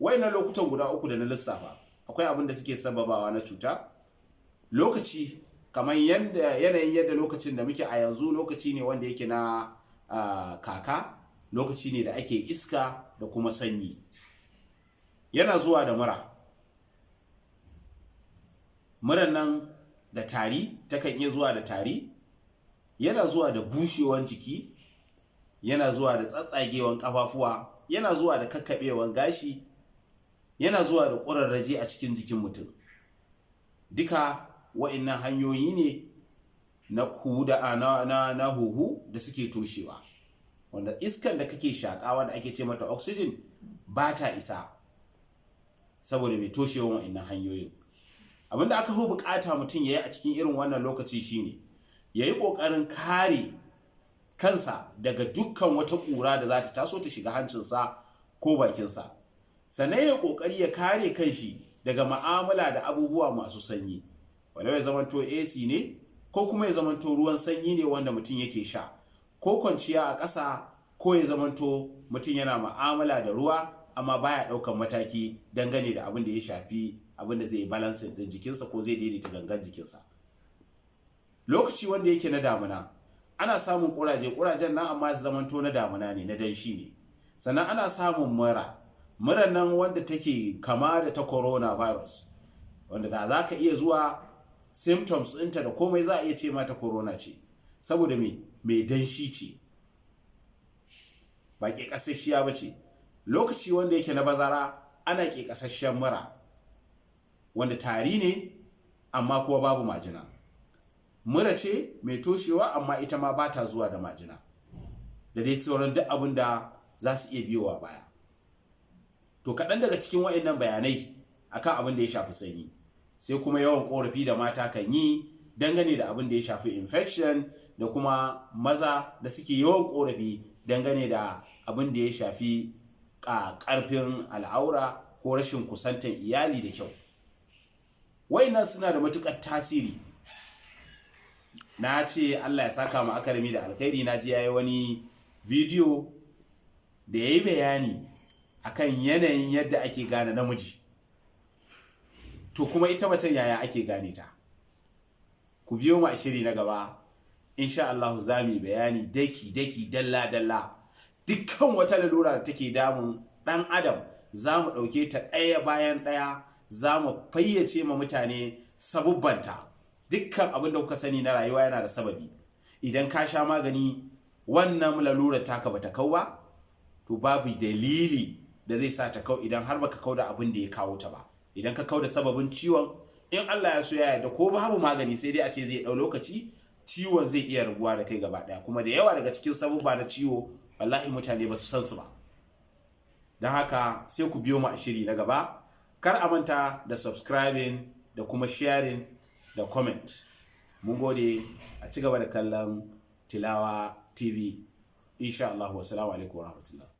Wayannan lokutan guda uku da na lissafa akwai abin da suke sababawa na cuta. Lokaci kamar yadda yanayin yadda lokacin da muke a yanzu, lokaci ne wanda yake na kaka, lokaci ne da ake iska da kuma sanyi. Yana zuwa da mura. Muran nan da tari, takan iya zuwa da tari, yana zuwa da bushewan jiki, yana zuwa da tsatsagewan kafafuwa, yana zuwa da kakkaɓewan gashi, yana zuwa da ƙurarraje a cikin jikin mutum. Duka wa'innan hanyoyi ne na huda na huhu da suke toshewa, wanda iskan da kake shaƙawa da ake ce mata oxygen ba ta isa saboda mai toshewan wa'innan hanyoyin. Abinda aka fi bukata mutum ya yi a cikin irin wannan lokaci shine ya yi ƙoƙarin kare kansa daga dukkan wata ƙura da za ta taso ta shiga hancinsa ko bakinsa. Sannan ya ƙoƙari ya kare kanshi daga ma'amala da abubuwa masu sanyi, wanda ya zamanto AC ne ko kuma ya zamanto ruwan sanyi ne wanda mutum yake sha, ko kwanciya a ƙasa, ko ya zamanto mutum yana ma'amala da ruwa amma baya ɗaukan mataki dangane da abin da ya shafi abin da zai balancing din jikinsa ko zai daidaita gangan jikinsa. Lokaci wanda yake na damuna, ana samun ƙuraje. Ƙurajen nan amma su zamanto na damuna ne, na danshi ne. Sannan ana samun mura. Muran nan wanda take kama da ta coronavirus, wanda da za ka iya zuwa symptoms ɗinta da komai za a iya ce mata corona ce, saboda me? Mai danshi ce, ba ke ƙasashiya ba ce. Lokaci wanda yake na bazara, ana ke ƙasashen mura wanda tari ne amma kuma babu majina. Mura ce mai toshewa, amma ita ma ba ta zuwa da majina, da dai sauran duk abin da za su iya biyowa baya. To, kaɗan daga cikin waɗannan bayanai akan abin da ya shafi sanyi. Sai kuma yawan ƙorafi da mata kan yi dangane da abin da ya shafi infection, da kuma maza da suke yawan ƙorafi dangane da abin da ya shafi ƙarfin al'aura ko rashin kusantan iyali da kyau. Wayannan suna da matuƙar tasiri. Na ce Allah ya saka mu Akarami da alkhairi. Na ji yayi wani bidiyo da ya yi bayani akan yanayin yadda ake gane namiji. To, kuma ita macen yaya ake gane ta? Ku biyo mu a shiri na gaba, insha Allah za mu yi bayani daki daki, dalla dalla. Dukkan wata lalura da take damun dan adam, za mu ɗauke ta ɗaya bayan ɗaya, za mu fayyace ma mutane sabubbanta. Dukkan abin da kuka sani na rayuwa yana da sababi. Idan ka sha magani wannan lalurar taka bata kau ba, to babu dalili da zai sa ta kau idan har baka kau da abin da ya kawo ta ba. Idan ka kau da sababin ciwon, in Allah ya so ya yarda, ko babu magani, sai dai a ce zai dau lokaci, ciwon zai iya rabuwa da kai gaba daya. Kuma da yawa daga cikin sabubba na ciwo, wallahi mutane ba su san su ba. Don haka sai ku biyo mu a shiri na gaba. Kar a manta da subscribing da kuma sharing da comment. Mun gode, a ci gaba da kallon Tilawa TV, insha Allah. Wassalamu alaikum warahmatullahi.